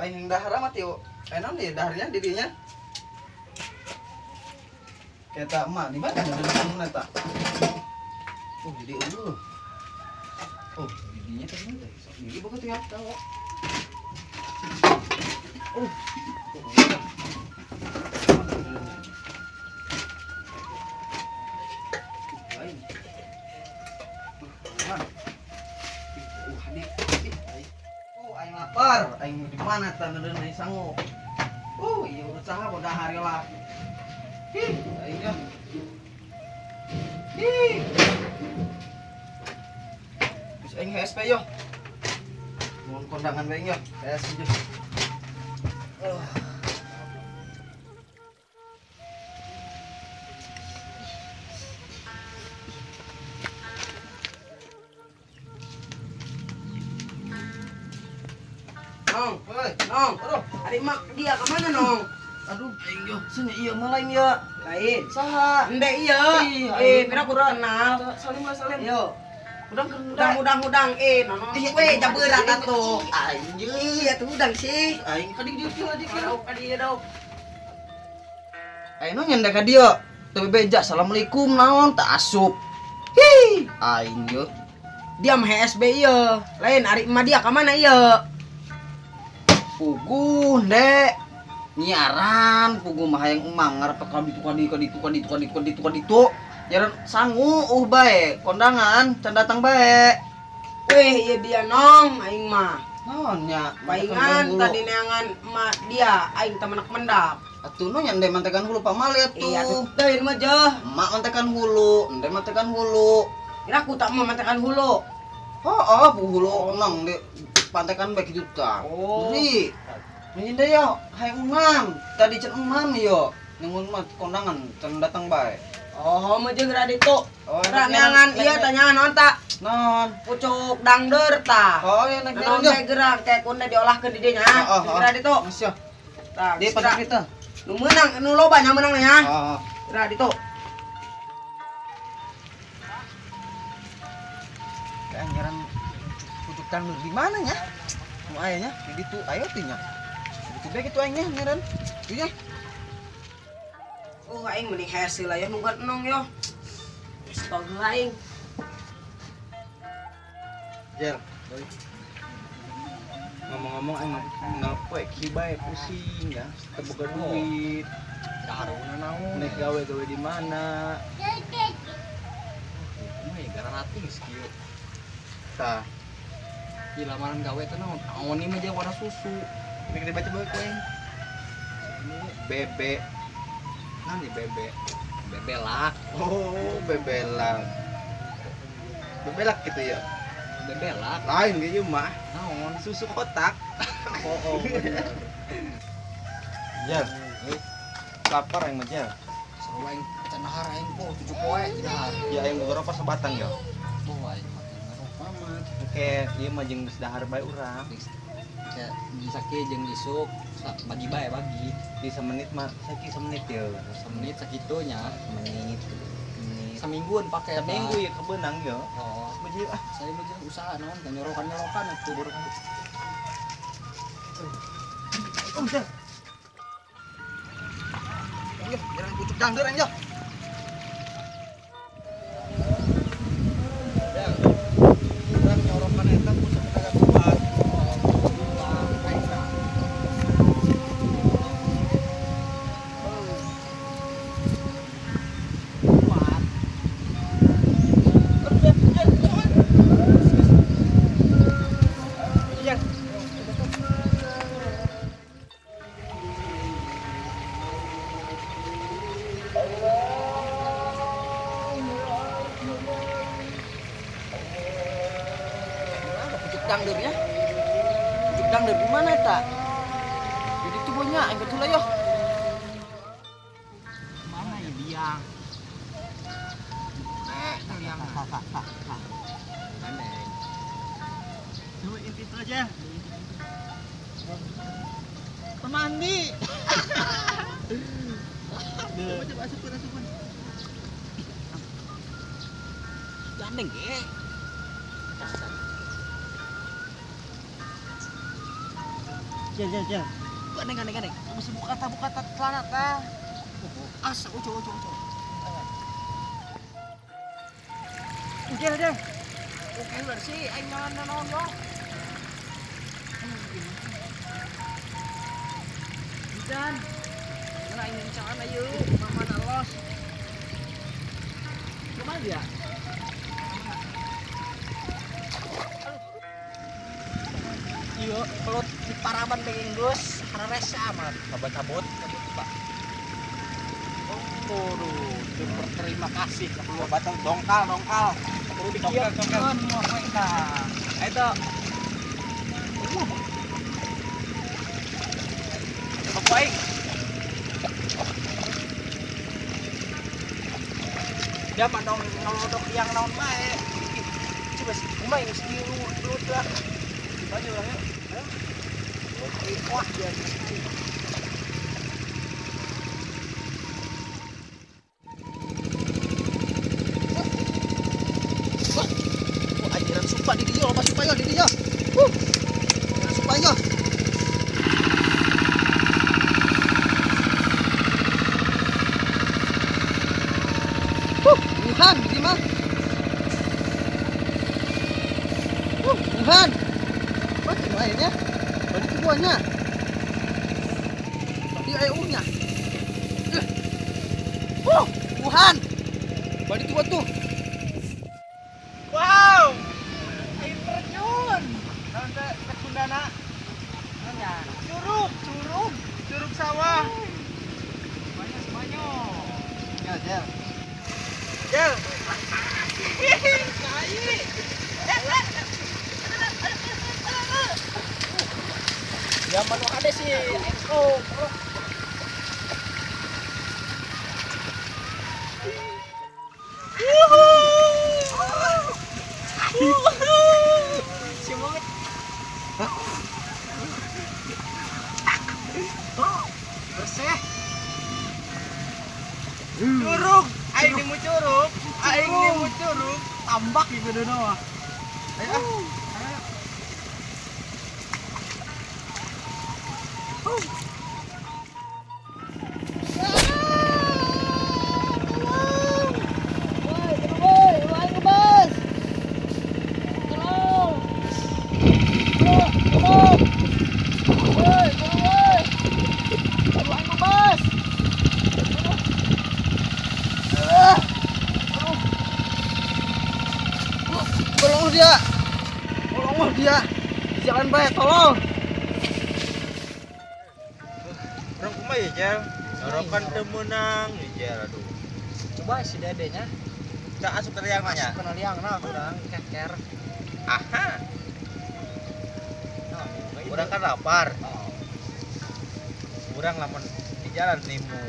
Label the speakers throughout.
Speaker 1: Aing dahar mah tiu. Naon ieu daharnya di dinya? Eta emak di mana nyeureun eta? Oh, jadi eueuh. Oh, di dinya teh teh. Sok di boga teh tahu. Oh. Lain. Aing lapar, aing di mana tah neureun aing sangu. Ieu urut saha bodah hari lah. Ih, aing nya. Ih. Geus aing HSP yo. Mun kondangan bae yo, HSP yo.
Speaker 2: Nong,
Speaker 1: Hoi,
Speaker 2: nong.
Speaker 1: Aduh,
Speaker 2: Ari mak dia ke mana nong?
Speaker 1: Aduh, aing yo, senya ieu mah lain ya.
Speaker 2: Lain.
Speaker 1: Saha?
Speaker 2: Ende ieu.
Speaker 1: Ih,
Speaker 2: Pira kudu kenal.
Speaker 1: Salim lah, salim.
Speaker 2: Yo.
Speaker 1: Udang
Speaker 2: Udang udang udang nono. Weh, jaberat atuh.
Speaker 1: Aing
Speaker 2: Iya tuh udang sih.
Speaker 1: Aing ka dieu kieu di kieu.
Speaker 2: Aduh, ka dieu dong.
Speaker 1: Aing nu nyanda ka dieu. Teu bebeja, assalamualaikum naon tak asup. Hi, aing yo.
Speaker 2: Dia mah HSB ieu. Lain ari emak dia ka mana ieu?
Speaker 1: Puguh, Ndek. Nyiaran puguh mah hayang emang ngarep ka ditu ka ditu ka ditu ka ditu ka ditu ka ditu ka ditu. Nyiaran sangu bae, kondangan can datang bae.
Speaker 2: Weh, ieu dia nong aing mah.
Speaker 1: Naon nya?
Speaker 2: Paingan tadi neangan emak dia, aing teh menak mendak.
Speaker 1: Atuh nu nya ende mantekan hulu pamali atuh.
Speaker 2: Iya atuh teuing mah jeuh.
Speaker 1: Emak mantekan hulu, ende mantekan hulu.
Speaker 2: Kira aku tak mau mantekan hulu.
Speaker 1: Oh, hulu nong di pantekan bae kitu tah.
Speaker 2: Oh.
Speaker 1: Jadi, ini deh yo, hayang emam. Tadi can emam yo. Nyengun mah kondangan can datang bae.
Speaker 2: Oh, mah jeung geura ditu.
Speaker 1: Oh,
Speaker 2: Geura neangan ieu tanyaan naon ta?
Speaker 1: Naon?
Speaker 2: Pucuk dangdeur tah.
Speaker 1: Oh, iya naik
Speaker 2: Naon
Speaker 1: yo.
Speaker 2: teh geura kayak kunde diolahkeun di dieu nya.
Speaker 1: Oh, oh,
Speaker 2: Geura ditu.
Speaker 1: Geus yo.
Speaker 2: Tah,
Speaker 1: Di
Speaker 2: geus
Speaker 1: pada kita.
Speaker 2: Nu meunang, nu loba nya meunang nya.
Speaker 1: Oh.
Speaker 2: Geura ditu.
Speaker 1: Keanjaran pucuk dangdeur di mana nya? Nu aya nya di ditu ayo teh nya. Di ditu bae kitu aing nya nyeran. Ieu nya.
Speaker 2: Oh, aing mending hasil lah ya nungguan enong yo. Geus tong heula aing.
Speaker 3: Jel, ngomong-ngomong aing ngelpoe kieu bae pusing ya, teu boga duit.
Speaker 4: Daruna naon?
Speaker 3: Nek gawe-gawe di mana?
Speaker 4: Kumaha ya gara rating geus kieu.
Speaker 3: Tah,
Speaker 4: Ieu lamaran gawe teh naon? Naon ieu mah jeung warna susu.
Speaker 3: nek dibaca bae ku aing. Bebe. Naon ieu bebe?
Speaker 4: Bebelak,
Speaker 3: Oh, bebelak. Bebelak gitu ya.
Speaker 4: bebelak.
Speaker 3: Lain ge ieu mah,
Speaker 4: Naon?
Speaker 3: susu kotak.
Speaker 4: Oh,
Speaker 3: Jel, lapar aing mah Jel.
Speaker 4: Seru aing can dahar aing po 7 poe dahar.
Speaker 3: Ya aing boga rokok sebatang ya.
Speaker 4: Oh, aing mah ngarokok amat.
Speaker 3: Oke, ieu mah jeung geus dahar bae urang.
Speaker 4: Kayak bisa kieu jeung isuk bagi bae bagi.
Speaker 3: Di semenit mah saiki semenit ya.
Speaker 4: Semenit sakitu nya.
Speaker 3: Menit. Menit.
Speaker 4: Semingguan pakai
Speaker 3: Seminggu ya kebenang ya.
Speaker 4: Oh,
Speaker 3: Baju ah.
Speaker 4: saya mah jeung usaha naon teh nyorokan-nyorokan atuh baru
Speaker 1: Oh, Jel. Aing yo, nyeran pucuk dangdeur aing yo.
Speaker 3: Jel. Urang nyorokan eta ku sapedaga kuat.
Speaker 2: Kuat.
Speaker 1: Aduh, Jel, Jel, Jel. Jel. Mana pucuk dangdurnya? Pucuk dangdur di mana eta? Jadi tuh bonya, aing betul yo.
Speaker 4: Mana ya biang?
Speaker 2: Biang.
Speaker 4: Gandeng.
Speaker 3: Coba inti itu aja. Pemandi. Coba coba asupun asupun.
Speaker 4: Gandeng ge.
Speaker 1: Jel. Gandeng. Mesti buka celana tah. Asa uco. Jel. Oke bersih, aing naon yo. Hujan. Mana aing rencangan ayo, mama los. Kumaha dia? Iya, pelut di paraban pengen geus, hararesa amat.
Speaker 3: Cabut-cabut, Pak.
Speaker 4: Waduh, berterima kasih
Speaker 3: ka batang dongkal. Perlu dongkal.
Speaker 4: Eta.
Speaker 3: Baik.
Speaker 2: Dia mah dong ngelodok yang naon bae. Coba sih, kumaha geus dilut lah.
Speaker 3: Baju lah yuk.
Speaker 2: Wah, dia.
Speaker 1: Wah, ajaran sumpah di dia, loba sumpah yo di dia. Sumpah yo. Wuhan, di mah. Wuhan. Wah, cuma airnya. Balik ke buahnya. Di air uhnya. Wuhan. Balik ke buah tuh.
Speaker 3: Wow. Air terjun. Nanti sekundana. Curug, curug sawah. Semuanya.
Speaker 1: Ya, Jel.
Speaker 3: Jel.
Speaker 4: Ya manu ada sih, exo.
Speaker 2: Semangat. Bersih.
Speaker 3: Curug, aing nemu curug, aing nemu curug,
Speaker 1: tambak di bedono mah.
Speaker 3: Ayo.
Speaker 1: Tolong dia. Di jalan bae, tolong.
Speaker 3: Urang kumaha ya, Jel? Sorokan teu meunang, ya, Jel, aduh.
Speaker 4: Coba si dedenya.
Speaker 3: Kita asup ke liang mah nya.
Speaker 4: Asup ke liang nah, urang keker.
Speaker 3: Aha. Urang kan lapar. Urang lamun di jalan nemu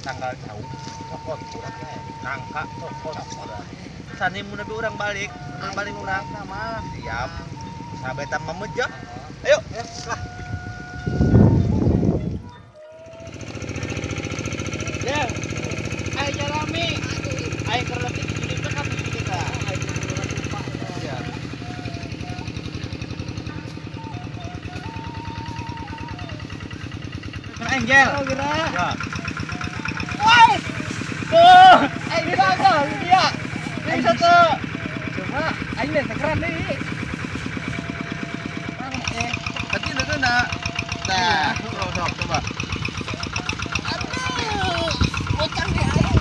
Speaker 3: tanggal jauh, cokot urang teh. Nangka cokot urang. Sanimu nabi urang balik, urang
Speaker 1: sama.
Speaker 3: Siap. Sampai tambah meja. Ayo, lah.
Speaker 4: Jel. Ayo jalami. Ayo kerletik di dekat kita.
Speaker 3: Ya. Angel. Ya.
Speaker 1: Woi. Tuh, ayo gagal dia. Bisa tuh.
Speaker 4: Cuma aing teh keren deui.
Speaker 1: Tadi udah kena. Nah, coba. Aduh, bocah deh aing.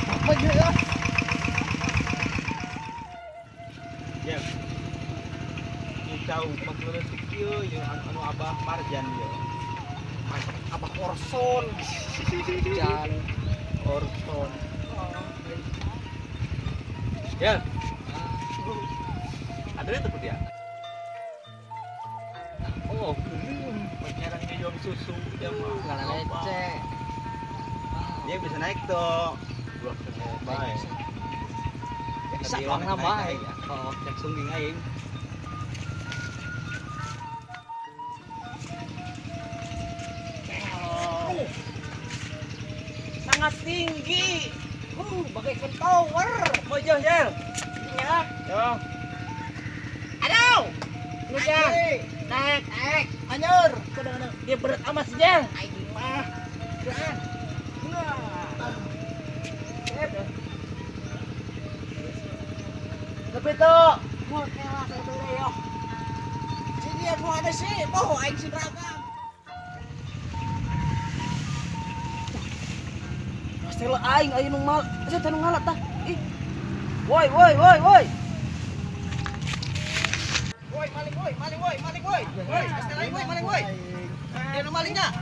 Speaker 1: Apa ya?
Speaker 3: Ya. Ini tahu pangleretik ieu yang anu Abah Marjan ieu.
Speaker 2: Abah Orson.
Speaker 4: Jan
Speaker 3: Orson. Ya. Ada itu dia. Oh, penyiaran ini jual susu dia mah
Speaker 4: nggak leceh.
Speaker 3: Dia bisa naik tuh. Baik.
Speaker 4: Bisa orang baik. Oh, cek sungging aing.
Speaker 2: Sangat tinggi. Bagaikan tower.
Speaker 3: Mau jauh, Jel.
Speaker 2: Ya.
Speaker 3: Yo.
Speaker 4: Aduh. Lu Jang. Naik, naik. Anjur. Dia berat amat sih, Jang. Aing mah. Geran. Tapi tuh, gua kelas itu yo. Sini aku ada sih, mau aing si beragam.
Speaker 1: Pastela aing aing nu mal, asa teh nu ngalat tah. Ih. Woi, woi, woi, woi. Woi, maling woi, maling woi, maling woi. Woi, pastela aing woi, maling woi. Dia nu malingnya.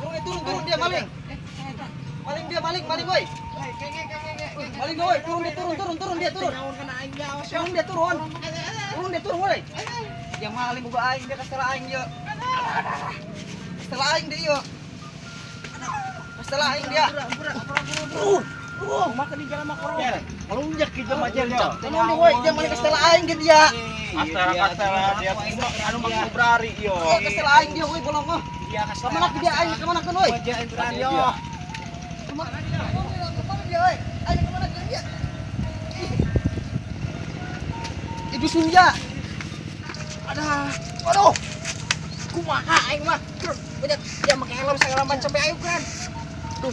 Speaker 1: Turun, turun, turun dia maling. Maling dia maling, maling woi. Maling woi, turun dia turun, turun, turun dia turun. Turun dia turun. Turun dia turun woi. Yang maling boga aing dia kastela aing ieu. Kastela aing dia ieu. Kastela aing dia.
Speaker 4: Makan di jalan mah korong.
Speaker 3: Melunjak ke jelema aja dia.
Speaker 1: Turun dia woi, dia maling kastela aing ge dia.
Speaker 3: Kastela kastela dia anu mah kubrari ieu.
Speaker 1: Kastela aing dia woi bolong mah. Kemana dia aing kemana keun woi?
Speaker 3: Yo.
Speaker 1: Kemana dia woi? Aing kemana keun dia? Itu Sunda.
Speaker 2: Aduh, aduh. Kumaha aing mah. Banyak dia make helm segala macam be aing kan. Duh.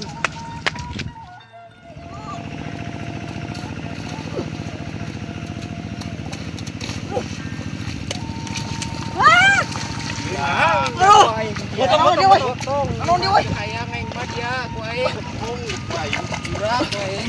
Speaker 1: Aduh. Potong dia woi. Anu dia woi.
Speaker 2: Hayang aing mah dia ku aing. Urang ku aing.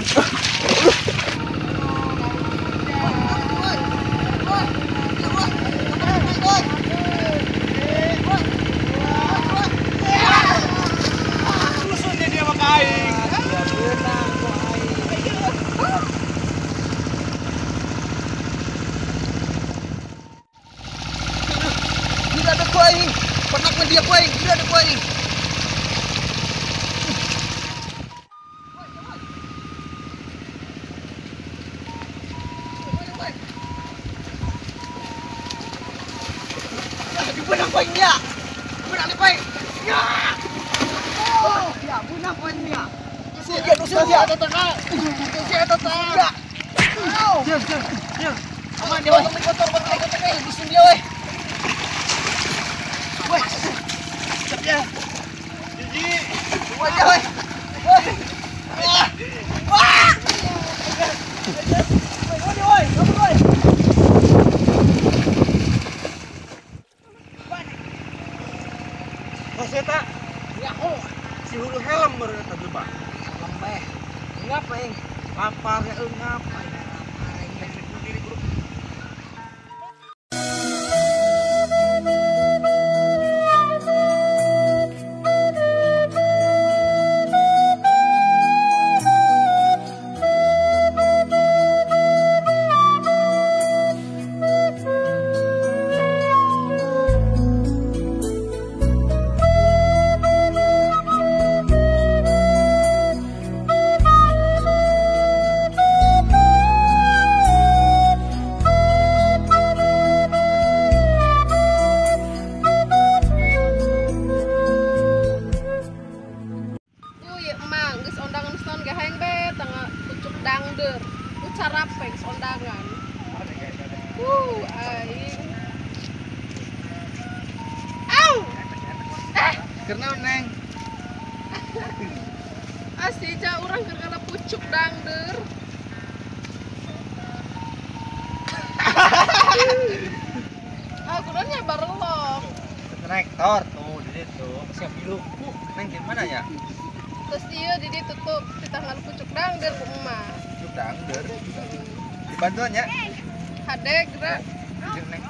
Speaker 1: Dia poing, dia ada poing. Benang poing dia. Benang poing. Ya. Oh, ya benang poing dia. Dia dusun dia. Dia tetangga. Diam, diam, diam. Aman dia. Motor, motor, motor, dusun dia weh. Woi. Siap ya. Gigi. Woi, woi. Woi. Wah. Wah. Woi, woi, kamu woi.
Speaker 3: Mas eta. Ya, oh. Si hulu helm baru eta jelema.
Speaker 1: Helm bae. Ngap aing.
Speaker 3: Lapar ya ngap.
Speaker 1: Karena neng.
Speaker 5: Asih ja urang keur ngala pucuk dangder. Ah, kudu nya barelok.
Speaker 3: Traktor tuh di situ, siap biru. Neng di mana ya?
Speaker 5: Terus ieu di dieu tutup di tangan pucuk dangder ku emak.
Speaker 3: Pucuk dangder. Dibantuan ya?
Speaker 5: Hade geura.
Speaker 3: Jeung neng.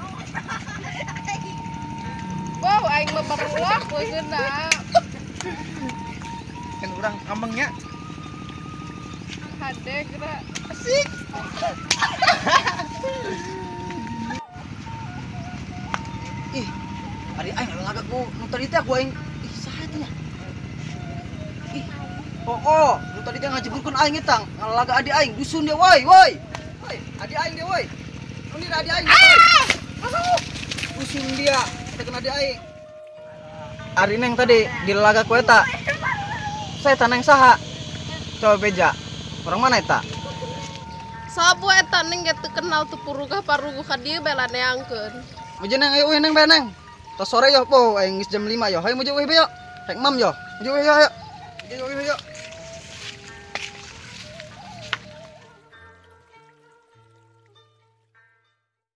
Speaker 5: Wow, aing mah barelok leungeunna.
Speaker 3: Kan urang amengnya.
Speaker 5: Hade geura.
Speaker 1: Asik. Ih, ari aing lalaga ku nu tadi teh aku aing. Ih, saha teh nya? Ih. Oh, oh, nu tadi teh ngajeburkeun aing eta, ngalalaga adi aing, dusun dia woi, woi. Woi, adi aing dia woi. Nu adi aing. Dusun dia. Kena di aing. Ari neng tadi dilalaga ku eta. Saya taneng saha. Coba beja. Orang mana eta?
Speaker 5: Sabu eta neng ge teu kenal teu puruga paruguh ka dieu bela neangkeun.
Speaker 1: Muji neng ayo uih neng bae neng. Tos sore yo po aing geus jam 5 yo. Hayu muji uih bae yo. Rek mam yo. Muji uih yo ayo. Muji uih yo.